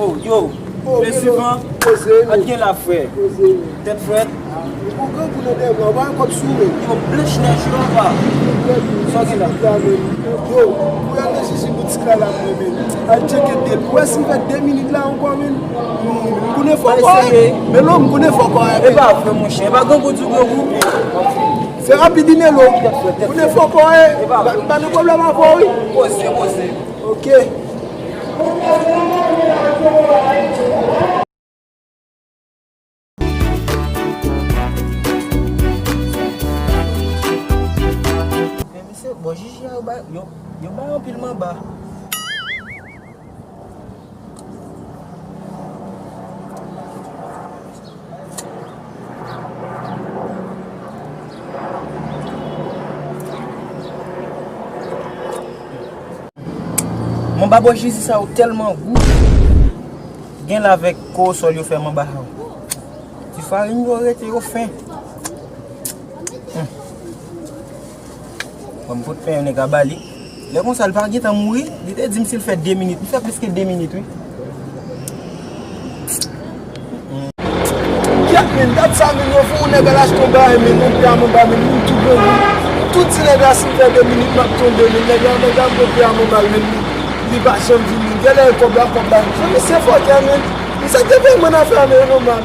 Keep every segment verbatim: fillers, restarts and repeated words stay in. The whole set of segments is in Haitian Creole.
Oh, yo, oh, le Milo, suivant. Koze, pa t gen la, frè. Koze. Tèt frèt. Ou grangou nan dèyè bra, ou pa gen kòb sou ou, men. Yo, blanch nèj yo, apa. Sa w gen la? Yo, pou y al nan Jiji boutik la, la, mwen, men. Al tcheke de. Ou wè si m fè de minit la ankò, men. M konnen fò kò, men. Melo, m konnen fò kò, men. E pa vre, monchè. E pa grangou di grangou. Se rapid, wi, Melo. Konnen fò kò, men. M pa nan pwoblèm avè w, wi. Koze, koze. Ok. Men mesye, bò Jiji a, yo bay, yo, yo bay anpil manba. Manba bò Jiji sa yo tèlman gou. Gen la avèk kowosòl yo fè manba sa yo. Ti farin yo rete yo fen. Hmm. Bon, m pot pen yon nèg a ba li. Lè konsa, li pa gentan mouri. Li te di m si l fè de minit. Li fè plis ke de minit, wi. Kèt, men, dat sa, men, yo fè yon nèg al achte yon bagay, men, yon pye a manba, men, moun tou grangou. Tout ti nèg la, si m fè de minit, m ap tonbe, men, nèg la, nèg la, pran pye a manba, men, li, li pa janm vini. Genlè e kòb la, kòb la. Men, se fòkè, men. Men, sa k te fè mwen nan afè a, men, yo nòmal.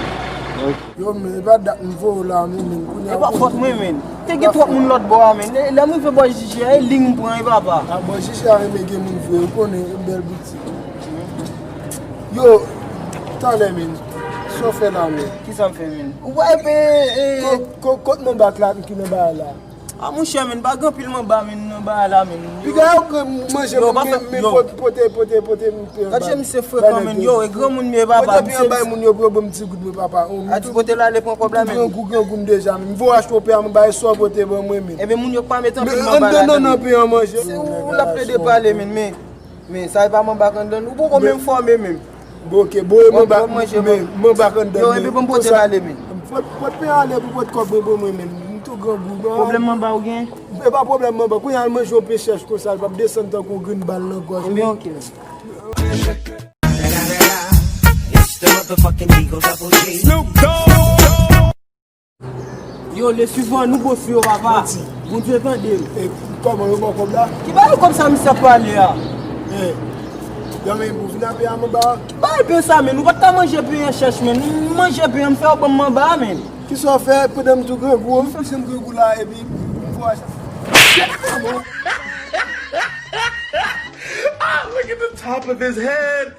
Yo, men, e pa dat m voye w la, men, men, kounye a. E pa fòt mwen, men. Te gen twòp moun lòt bò a, men. Lè, lè m rive bò Jiji a, e li m pran, e papa. A, bò Jiji a renmen gen moun vre, ou konnen, e bèl boutik. Yo, talè, men. Sa w fè la, men? Kisa m fè, men? Ou pa epe, e, e. Ko-, ko-, kot manba k la ki nan bagay la? A, monchè, men, pa gen anpil manba, men, nan bagay la, men. Piga yo pran manje pou mwen, men, pote, pote, pote, pote, m peye. Gad je misye frekan, men, yo, e granmoun m ye, papa. Pote peye bay moun yo pou yo ban m ti goud, mwen, papa. A, ti pote l ale pran kòb la, men. Grangou, grangou m deja, men. M voye achte yon pye a manba, e sa w pote ban mwen, men. Ebyen, moun yo pa met anpil manba ladan, men. Anndan, nan peye an manje. Se ou l ap plede pale, men, men. Men sa e pa manba k anndan, ou poko menm fòme menm. Bon, ok, bon, e manba, men, manba k anndan, men. Yo, epi ban m pote l ale, men. Pot, pot pen ale pou pot kòb mwen, bon, mwen, men. M tou grangou, non. Pwoblèm manba ou gen? E pa pwoblèm manba. Kounye a al manje yon pen chèch konsa, l p ap desann tankou yon grenn bal nan gòj, men. Ebyen, ok. It's the motherfucking Eagle Double G. Snoop Dogg. Yo, le suivant, nou bo sou yo, papa. Manti. Bondye tande m. E kòman yo ba w kòb la? Ki ba yo kòb sa misye ap pale a? E, yo, men, pou vin ap peye a manba. Ki ba yo pen sa, men? Nou pa t ka manje pen an chèch, men. Nou manje pen an, m fè yo ban m manba, men. Kisa w fè pandan m tou grangou? M fè m grangou la, epi m fò a. Ah, look at the top of his head.